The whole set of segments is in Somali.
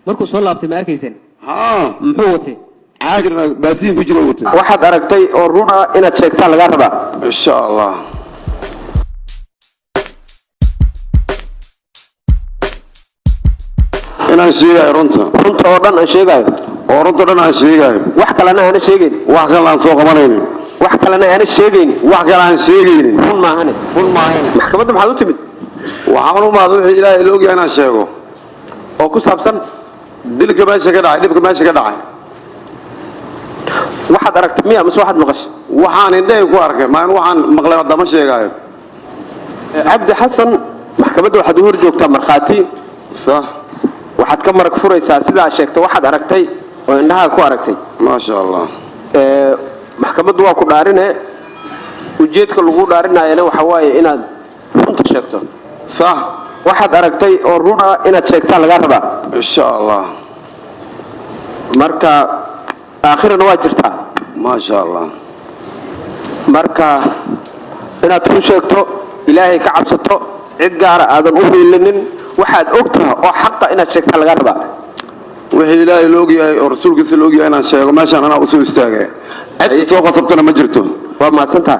Markuu soo laabtay ma arkayseen? Haa. Muxuu watay? Caagna baasiin ku jira watay. Waxaad aragtay oo run ah inaad sheegtaa lagaa rabaa. Insha Allah. Inaan sheegayo runta. Runta oo dhan aan sheegayo. Oo runta dhan aan sheegayo. Wax kalena aana sheegayn. Wax kale aan soo qabanaynin. Wax kalena aana sheegayn. Wax kale aan sheegaynin. Run maahane. Run maahane. Maxkamadda maxaad u timid? Waxaan u mahad wixii Ilaahay la ogyahay inaan sheego. Oo ku saabsan dilka meesha ka dhacay, dhibka meesha ka dhacay. Waxaad aragtay miya mise waxaad maqashay? Waxaan indhahay ku arkay, maan waxaan maqlay hadda ma sheegaayo. Cabdi Xasan, maxkamadda waxaad u hor joogtaa markhaati. Sax. Waxaad ka marag furaysaa sidaa sheegta waxaad aragtay oo indhahaa ku aragtay. Maasha Allah. Maxkamaddu waa ku dhaarine, ujeedka lagu dhaarinayana waxa waaye inaad runta sheegto. Sax. Waxaad aragtay oo run ah inaad sheegtaa lagaa rabaa. Insha Allah. Marka aakhirana waa jirtaa. Maasha Allah. Marka inaad run sheegto, Ilaahay ka cabsato, cid gaara aadan u hiilinin, waxaad og tahay oo xaqa inaad sheegtaa lagaa rabaa. Wixii Ilaahay la ogyahay oo rasuulkiisa la ogyahay inaan sheego, meeshaan anaa usoo istaagay, cid soo qasabtana ma jirto. Waa mahadsantaha.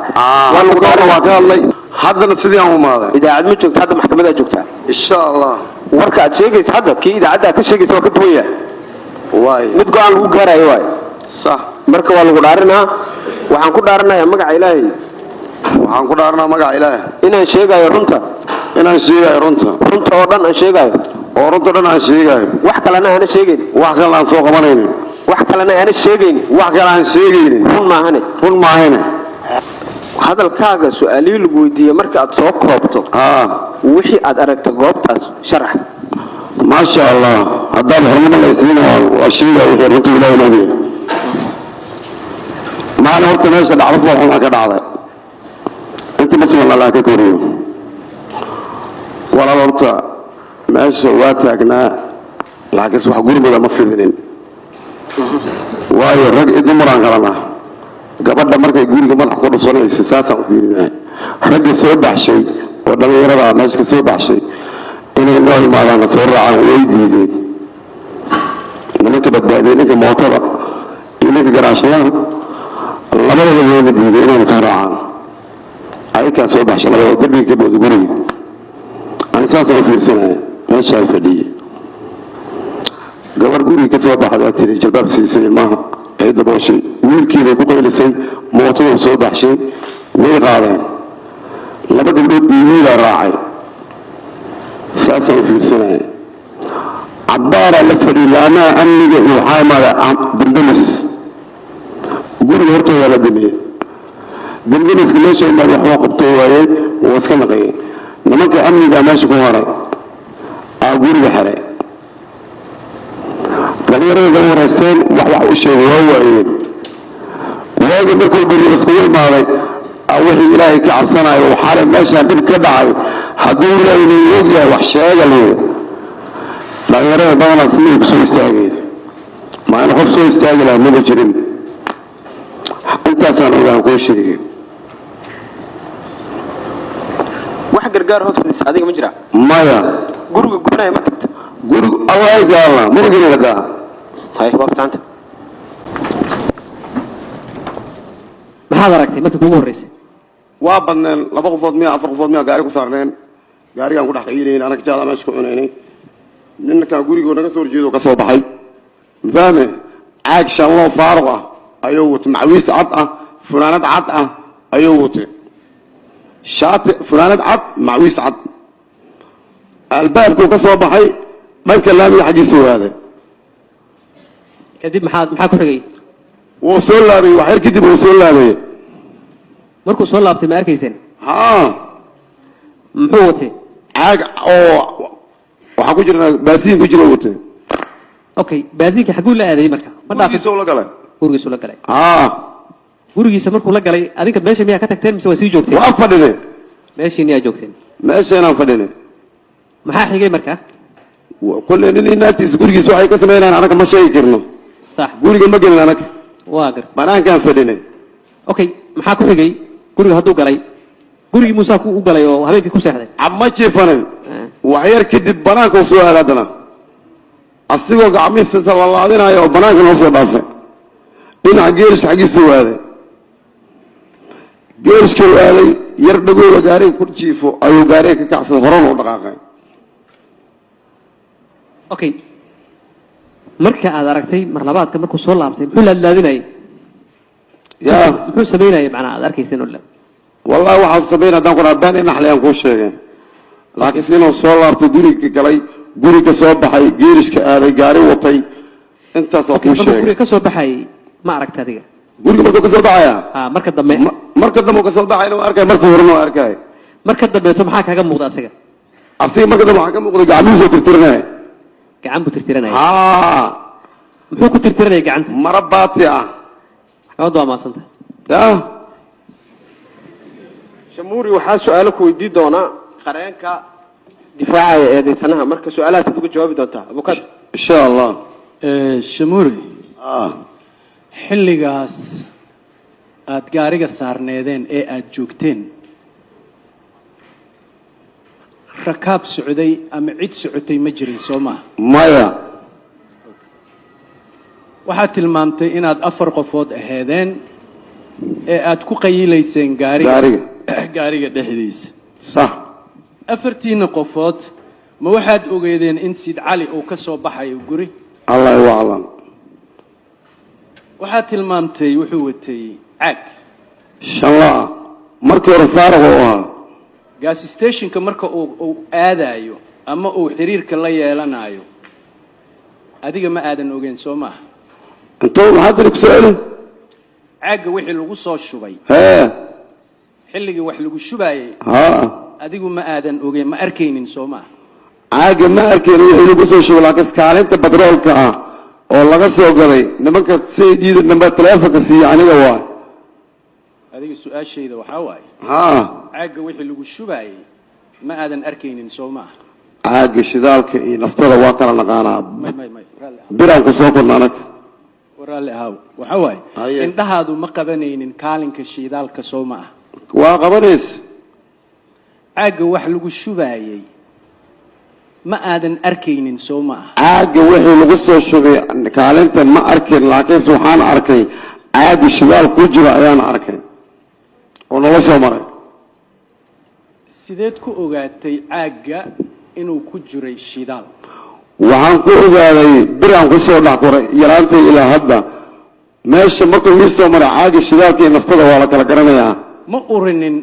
Waa lagu waa ka hadlay, haddana sidii aan umaaday. Idaacad ma joogto hadda, maxkamadaa joogtaa. Insha Allah. Warka aad sheegaysa hadda kii idaacadda aad ka sheegaysa waa ka duwan yahay. Waay. Mid go-aan lagu gaarayo waay. Sax. Marka waa lagu dhaarinaa. Waxaan ku dhaarinayaa magaca Ilaahay. Waxaan ku dhaaranaa magaca Ilaahay. Inaan sheegayo runta. Inaan sheegayo runta. Runta oo dhan aan sheegayo. Oo runta dhan aan sheegayo. Wax kalena aana sheegayn. Wax kale aan soo qabanaynin. Wax kalena aana sheegayn. Wax kale aan sheegaynin. Run maahane. Run maahane. Hadalkaaga su-aalihii lagu weydiiyey marka aad soo koobto, haa, wixii aad aragta goobtaas sharax. Maasha Allah, haddaan xornimo la isiina waa sheegaya wixii runta Ilaahay la ogyahay. Maalin horta meesha dhacdo fool xun ka dhacday, inta muslim Allah ka koriyo. Walaal, horta meesha waa taagnaa, laakiinse wax gurmada ma fidinin, waayo rag iyo dumaraan kalana. Gabadha markay guriga madaxa ku dhusanaysa saasaan u fiirinaya. Ragga soo baxshay oo dhallinyarada ah meesha ka soo baxshay inay noo imaadaan, soo raacaan, way diideen. Nimanka badbaadiyey, ninka mootada iyo ninka garaashadaha, labadaba wayna diiday inayna soo raacaan. Ayakaa soo baxshay labadaba, derbiga ka booda guriga. Ani saasaan u fiirsanaya, meeshaa fadhiyey. Gabar guriga ka soo baxdaa tiri jalbaab siisay ilmaha ay dabooshay, wiilkiibay ku qaylisay, mootaduu soo baxshay, way qaadeen. Laba gabdhood iyo wiilaa raacay. Saasaan u fiirsanaya. Cabbaaraa la fadhiy, laamaha amniga iyo waxaa imaada damdamis. Guriga hortoodaa la damiyey. Damdamiska meesha imaada waxbaa qabto waayey, wuu iska naqayay. Nimanka amnigaa meesha ku haray aa guriga xiray. Dhalinyarada daba wareysteen, wax wax u sheegay waa waayeen. Waagi markuu beri iskugu imaaday, wixii Ilaahay ka cabsanayo, waxaale meeshaan dhib ka dhacay, hadduu Ilaahay la og yahay wax sheega leeya. Dhalinyarada badanaa sidii ku soo istaageen, maana qof soo istaagi lahaa maba jirin. Intaasaan ogaan kuu sheegay. Wax gargaar hood fadhiisa adiga ma jiraa? Maya. Guriga gubanaya ma tagta? Gurigu awayga alla murugina gadaa. Hay, waa fasaanta. Maxaad aragtay markii kuugu horreysay? Waa badneen, laba qofood miya, afar qofood miya, gaari ku saarneen. Gaarigaan ku dhex qayilayn, anaga jaadaa meesha ku cunaynay. Ninkan gurigoo naga soo horjeedo ka soo baxay, mafahme, caag shanloo faaruq ah ayuu watay, macwiis cad ah, funaanad cad ah ayuu watay, shaati, funaanad cad, macwiis cad. Albaabkuu ka soo baxay, dhanka laamiga xaggiisa waaday. Kadib maxaa ku xigay? Wuu soo laabayey wax yar kadib, wuu soo laabayey. Markuu soo laabtay ma arkayseen? Haa. Muxuu watay? Caag oo waxaa ku jira baasiin ku jira watay. Okay, baasiinka xagguu la aaday marka? Ma dhaafin? Gurigiisa ula galay. Gurigiisu la galay? Haa. Gurigiisa markuu la galay, adinka meesha miyaa ka tagteen mise waa sii joogteen? Waa fadhinay. Meeshii miyaa joogteen? Meeshaynaan fadhinay. Maxaa xigay marka? Kolley nin naagtiisa gurigiisa waxay ka samaynayaan anaga ma sheegi karno. Sax. Guriga ma gelin anaga. Waa gar. Banaankaan fadhinay. Okay, maxaa ku xigay guriga hadduu galay? Gurigii Muusaa ku u galay oo habeenkii ku seexday? Ma jiifanin. Wax yar kadib banaanka uu soo aaday haddana. Asigoo gacmihiisa lalaadinaya oo banaanka noo soo dhaafay, dhinaca geerish xaggiisa waaday. Geerishkau aaday, yar dhagooda gaariga ku jiifo ayuu gaariga ka kacsaday, horena u dhaqaaqay. Okay, marka aad aragtay mar labaadka markuu soo laabtay, muxuu laadlaadinayay? Ya? Muxuu samaynayay, macnaa aad arkaysa inuu Wallahi waxaad samayn haddaan ku dhaha been inaxlayaan kuu sheegay, laakiinse inuu soo laabtay, guriga galay, guriga soo baxay, geerishka aaday, gaari watay, intaas waa kuu Markuu sheegay. guriga ka soo baxayay ma aragtay adiga? Guriga markuu ka soo baxaya? Ha, marka dambe. Marka dambe uu ka soo baxayna waa arkay, marka horena waa arkay. Marka dambeeto maxaa kaaga muuqda asiga? Asiga marka dambe waxaa ka muuqda gacmihiisoo tirtirinaya. Gacan buu tirtiranaya? Haa. Muxuu ku tirtiranaya gacanta? Maro baati ah. Maxkamaddu waa mahadsantah. Ya. Shamuuri, waxaa su-aalo ku weydii doonaa qareenka difaacaya eedeysanaha. Marka su-aalahaas aad uga jawaabi doontaa, abukaat. Insha Allah. Shamuuri, ah. xilligaas aada gaariga saarneedeen ee aada joogteen, rakaab socday ama cid socotay ma jirin, soo maaha? Maya. Waxaad tilmaamtay inaad afar qofood aheedeen ee aada ku qayilayseen gaariga. Gaariga. Gaariga dhexdiisa. Sax. Afartiina qofood ma waxaad ogeedeen in Sid Cali uu ka soo baxayo guri? Allahu aclam. Waxaad tilmaamtay wuxuu watay caag. Shanla ah, markii hore faaruq oo ahaa. Gas stationka marka uu aadaayo ama uu xiriirka la yeelanayo, adiga ma aadan ogeyn, soo maaha? Intuu maxaa tiri? Kusoo celi. Caagga wixii lagu soo shubay, hee, xilligii wax lagu shubaayey, haa, adigu ma aadan ogeyn, ma arkaynin, soo maaha? Caaga ma arkayn wixii lagu soo shubay, laakiin kaalinta batroolka ah oo laga soo gaday nimanka saydiida namba taleefonka siiya aniga waa. Adiga su-aashayda waxaa waaye, haa, caagga wixii lagu shubaayey ma aadan arkaynin, soo maaha? Caaga shidaalka iyo naftada waa kala naqaanaa. May, may, may, raalli ahaw. Biraan ku soo korna anaga. Raalli ahaw, waxaa waaye, Haye. indhahaadu ma qabanaynin kaalinka shidaalka, soo ma ah? Waa qabanaysa. Caagga wax lagu shubaayey ma aadan arkaynin, soo ma ah? Caaga wixii lagu soo shubay kaalinta ma arkin, laakiinse waxaan arkay caaga shidaal ku jira ayaan arkay oo nala soo maray. Sideed ku ogaatay caagga inuu ku jiray shidaal? Waxaan ku ogaaday biraan kusoo dhex koray yaraantay ilaa hadda. Meesha markuu ii soo maray caaga shidaalka iyo naftada waa la kala garanayaa. Ma urinin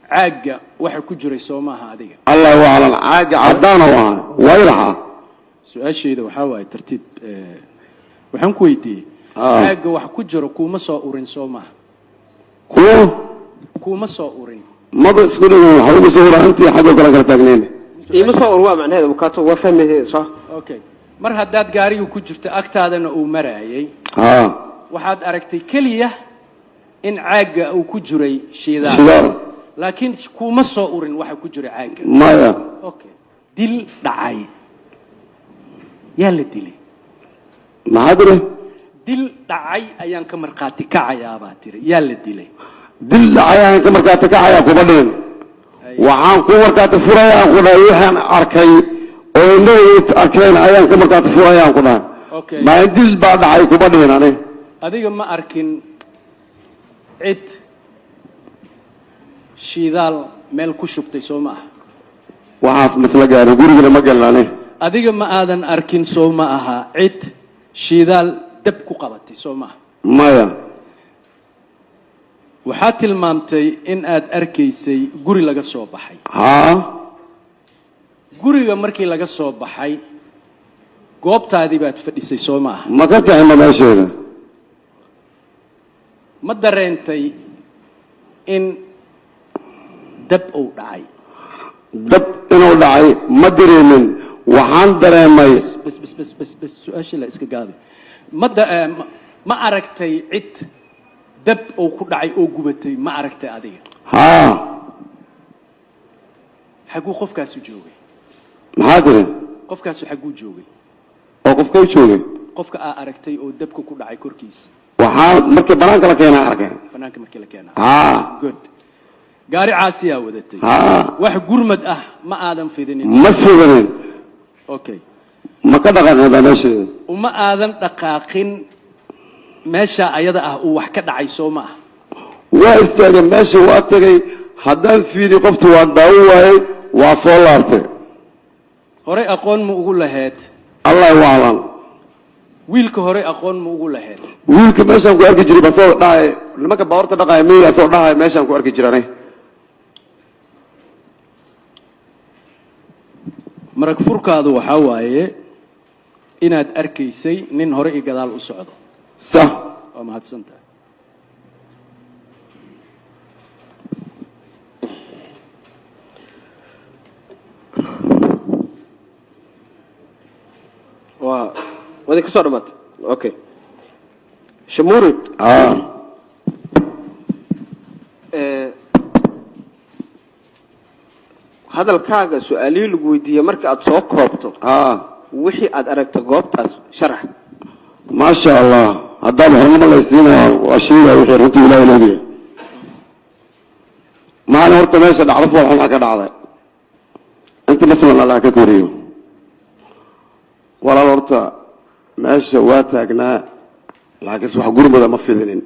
caagga waxa ku jiray, soo maaha adiga? Allahu aclam, caaga caddaan oo ahaa, wayraxa. Su-aashayda waxaa waaye tartiib. Waxaan ku weydiiyey, caagga wax ku jiro kuuma soo urin, soo maaha? Kuwo? Kuuma soo urin. Maba isku dhigin, waxa ugu soo uraa intii xaggoo kale kala taagnayn. Iima soo ur waa macnaheeda, bukaato waa fahmaysa, soo? Okay, mar haddaad gaariga ku jirto, agtaadana uu maraayay, haa, waxaad aragtay keliya in caagga uu ku jiray shidaal, shidaal, laakiin kuuma soo urin waxa ku jira caagga. Maya. Okay, dil dhacay, yaa la dilay? Maxaa tiri? Dil dhacay ayaan ka markhaati kacayaa baa tiri, yaa la dilay? Dil dhacayaan ka markaati kacayaa kuma dhihin. Waxaan ku markaati furayaan ku dhahay waxaan arkay oo indhahaydu arkeen ayaan ka markaati furayaan ku dhahay. Okay. Maa dil baa dhacay kuma dhihin ani. Adiga ma arkin cid shidaal meel ku shubtay, soo ma aha? Waxaas masla gaarin, gurigana ma gelin ani. Adiga ma aadan arkin, soo ma aha, cid shidaal dab ku qabatay, soo ma aha? Maya. Waxaad tilmaamtay in aad arkaysay guri laga soo baxay. Haa. Guriga markii laga soo baxay, goobtaadii baad fadhisay, soo ma aha? Ma ka kixinba meesheeda. Ma dareentay in dab uu dhacay? Dab inuu dhacay ma dareemin, waxaan dareemay Bas, bas, bas, bas, bas, su-aasha la iska gaaday. Ma da- eh, ma- ma aragtay cid dab uu ku dhacay oo gubatay? Ma aragtay adiga? Haa. Xaguu qofkaasu joogay? Maxaa tiri? Qofkaasu xaguu joogay? Oo qofkay joogay? Qofka aa aragtay oo dabka ku dhacay korkiisa. Waxaa markii banaanka la keenaa arkay. Banaanka markii la keenaa? Haa. Good. Gaari caasiyaa wadatay? Haa. Wax gurmad ah ma aadan fidinin? Ma fidanin. Okay. Ma ka dhaqaaqeedaa meesheeda? Uma aadan dhaqaaqin meesha ayada ah uu wax ka dhacay, soo ma ah? Waa istaagay meesha, waa tagay. Haddaan fiiri qofta waa daawo waayey, waa soo laabtay. Horey aqoon ma ugu lahayd? Allah aclam. Wiilka horey aqoon ma ugu lahayd? Wiilka meeshaan ku arki jiray, basoo dhahay nimanka baawarta dhaqaaya meyla soo dhahay, meeshaan ku arki jiranay. Marag furkaadu waxaa waaye inaad arkaysay nin hore iyo gadaal u socdo. Sax. Waa mahadsan tahay. Waa wadi ka soo dhamaatay. Okay, Shamuuri. Ah. Hadalkaaga su-aalihii lagu weydiiyey marka aada soo koobto, ah, wixii aada aragta goobtaas sharax. Maasha Allah, haddaan xornimo laysiinaya waa sheegaya wixii runtii Ilahay leeyahay. Maalin horta meesha dhacdo fool xumaa ka dhacday, inta muslim Allah ka koriyo. Walaal, horta meesha waa taagnaa, laakiinse wax gurmada ma fidinin,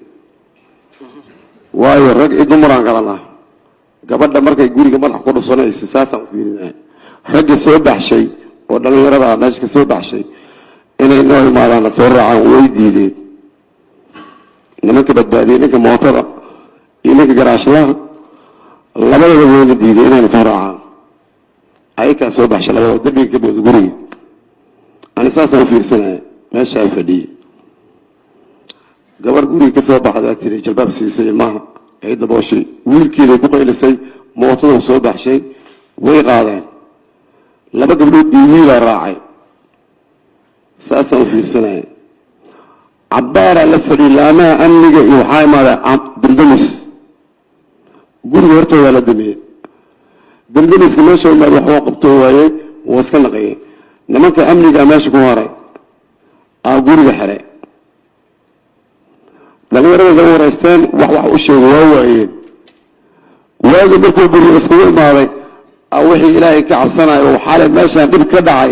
waayo rag iyo dumaraan kalana. Gabadha markay guriga madax ku dhusanayso saasaan u fiirinaya. Ragga soo baxshay oo dhallinyarada ah meesha ka soo baxshay inay noo imaadaan, soo raacaan, way diideen. Nimanka badbaadiyey, ninka mootada iyo ninka garaashlaha, labadaba wayna diideen inayna soo raacaan. Ayakaa soo baxshay labadaba, derbiga ka booda guriga. Ani saasaan u fiirsanaya, meeshaa fadhiyey. Gabar guriga ka soo baxdaa tiri jalbaab siisay ilmaha ay dabooshay, wiilkeeday ku qaylisay, mootaduu soo baxshay, way qaadeen. Laba gabdhood iyo wiilaa raacay. Saasaan u fiirsanaya. Cabbaaraa la fadhiyay. Laamaha amniga iyo waxaa imaaday damdamis. Guriga hortoodaa la damiyey. Damdamiska meesha imaad waxbaa qabtoo waayey, wuu iska naqiyey. Nimanka amnigaa meesha ku haray aa guriga xiray. Dhalinyarada way wareysteen, wax wax u sheegay waa waayeen. Waagi markuu beriyo iskugu imaaday wixii Ilaahay ka cabsanayo oo xalay meeshaan dhib ka dhacay.